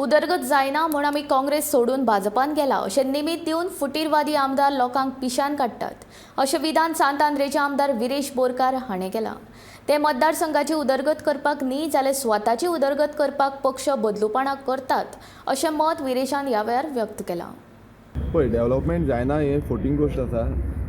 उदरगत जायना म्हूण आमी काँग्रेस सोडून भाजपान गेला अशें निमित्त दिवन फुटीरवादी आमदार लोकांक पिशान काडटात अशें विधान सांत आंद्रेचे आमदार विरेश बोरकार हाणें केलां. ते मतदारसंघाची उदरगत करपाक न्ही जाल्यार स्वताची उदरगत करपाक पक्ष बदलुपणां करतात अशें मत विरेशान ह्या वेळार व्यक्त केलां. पळय, डेवलपमेंट जायना हें फोटींग गोश्ट आसा,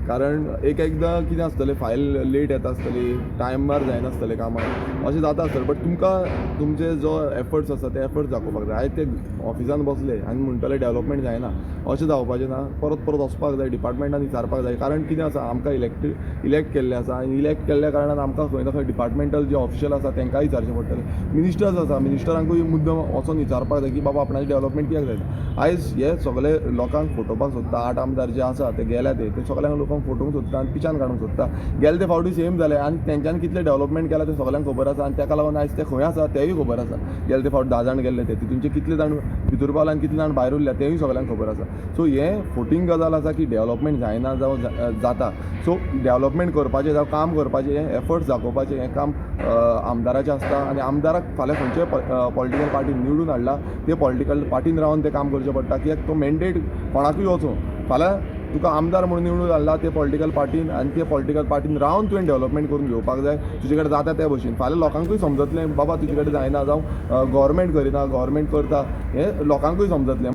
कारण एक एकदां कितें आसतलें, फायल लेट येता आसतली, टायमार जायनासतलें कामां, अशें जाता आसतलें. बट तुमकां तुमचे जो एफर्ट्स आसा ते एफर्ट्स दाखोवपाक जाय. आयज ते ऑफिसान बसले आनी म्हणटले डेवलपमेंट जायना, अशें जावपाचें ना. परत परत वचपाक जाय, डिपार्टमेंटान विचारपाक जाय. कारण कितें आसा, आमकां इलेक्ट केल्ले आसा आनी इलेक्ट केल्ल्या कारणान आमकां खंय ना खंय डिपार्टमेंटल जे ऑफिशियल आसा तांकांय विचारचें पडटलें. मिनिस्टर्स आसा, मिनिस्टरांकूय मुद्दम वचोन विचारपाक जाय की बाबा आपणाचें डेवलपमेंट कित्याक जायना. आयज हे सगळे लोकांक फटोवपाक सोदता. 8 आमदार जे आसा ते गेल्या, ते सगळ्यांक लोकांक फटोवंक सोदता आनी पिशान काडूंक सोदता. गेले ते फावटी सेम जाले आनी तेंच्यांनी कितलें डेवलपमेंट केलां तें सगळ्यांक खबर आसा आनी ताका लागून आयज ते खंय आसा तेंय खबर आसा. गेले ते फावट 10 जाण गेल्ले ते तितूनचे कितले जाण भितर पावले आनी कितले जाण भायर उरल्या तेंय सगळ्यांक खबर आसा. सो हें फोटींग गजाल आसा की डेवलपमेंट जायना जावं जाता. सो डेवलपमेंट करपाचें जावं काम करपाचें हें एफर्ट्स दाखोवपाचें हें काम आमदाराचें आसता आनी आमदाराक फाल्यां खंयच्याय पॉलिटिकल पार्टीन निवडून हाडला ते पॉलिटिकल पार्टीन रावन तें काम करचें पडटा. कित्याक तो मॅन्डेट कोणाकूय वचूं, फाल्यां तुका आमदार म्हणून निवडून हाडला ते पॉलिटिकल पार्टीन आनी ते पॉलिटिकल पार्टीन रावन तुवें डेवलपमेंट करून घेवपाक जाय. तुजे कडेन जाता त्या भशेन फाल्यां लोकांकूय समजतलें बाबा तुजे कडेन जायना जावं गव्हर्मेंट करिना, गव्हर्मेंट करता, हें लोकांकूय समजतलें.